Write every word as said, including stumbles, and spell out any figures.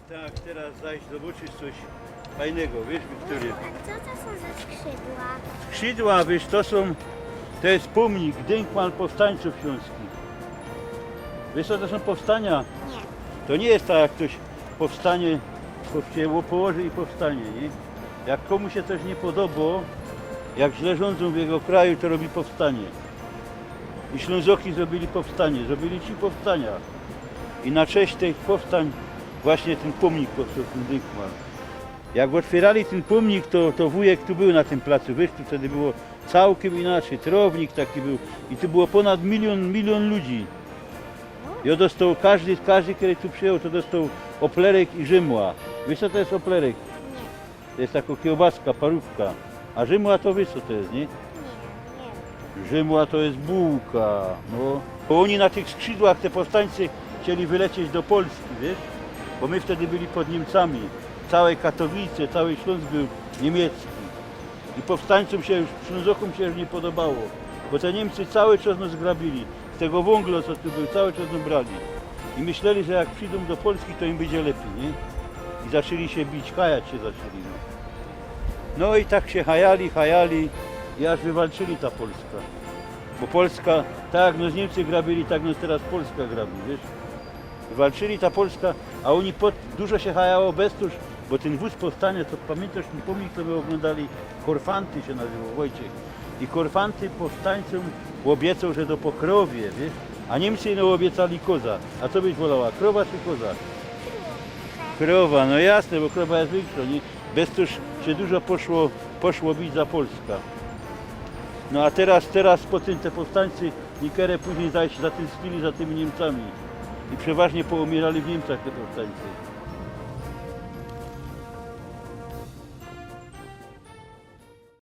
Tak, teroz zajś zobŏczysz coś fajnego, wiysz, Wiktoria? A co to sōm za skrzydła? Skrzidła, wiysz, to sōm, to je pōmnik, dynkmal powstańcōw ślōnskich. Wiysz, co to sōm powstania? Niy. To niy ma tak, jak ktoś powstanie, po-, sie położy i powstanie, niy? Jak kōmuś sie coś niy podobŏ, jak źle rzōndzōm w jego kraju, to robi powstanie. I Ślōnzoki zrobiyli powstanie, zrobiyli ci powstania. I na cześć tych powstań właśnie tyn pōmnik powstoł, tyn dynkmal. Jak ôtwiyrali tyn pōmnik, to, to wujek tu bōł na tym placu, wiysz, tu wtedy było cołkym inaczyj, trŏwnik taki bōł i tu było pōnad miliōn, miliōn ludzi. I ôn dostoł, kożdy, kożdy, kery tu przijechoł, to dostoł ôplerek i rzymła. Wiysz, co to je ôplerek? Niy. To je tako kiełbaska, parōwka. A rzymła to wiysz, co to je, niy? Niy, niy. Rzymła to je bułka, no. Bo ôni na tych skrzidłach, te powstańcy, chcieli wylecieć do Polski, wiysz? Bo my wtedy byli pod Niymcami. Cołke Katowice, cołki Ślōnsk bōł niymiecki. I powstańcōm sie już, Ślōnzokōm sie już niy podobało. Bo te Niymcy cołki czas nŏs grabiyli. Z tego wōngla, co tu bōł, cołki czas nŏs brali. I myśleli, że jak przidōm do Polski, to im bydzie lepij, niy? I zaczli sie bić, hajać sie zaczli, no. No i tak sie hajali, hajali i aż wywalczyli ta Polska. Bo Polska, tak jak nŏs Niymcy grabiyli, tak nŏs teroz Polska grabi, wiysz? Wywalczyli ta Polska, a ôni pod-, dużo sie hajało bez tōż, bo tyn wōz powstania, co pamiyntŏsz, tyn pōmnik, co my ôglōndali, Korfanty sie nazywoł, Wojciech. I Korfanty powstańcōm ôbiecoł, że do Pokrowie, wiysz? A Niymcy, no, ôbiecali koza. A co byś wolała, krowa czy koza? Krowa, no jasne, bo krowa je wiynkszŏ, niy? Bez tōż sie dużo poszło, poszło bić za Polska. No a teroz, teroz po tym te powstańcy, niykere pōźniyj zajś zatynsknili za tymi Niymcami. I przeważnie poumiyrali w Niymcach te powstańcy.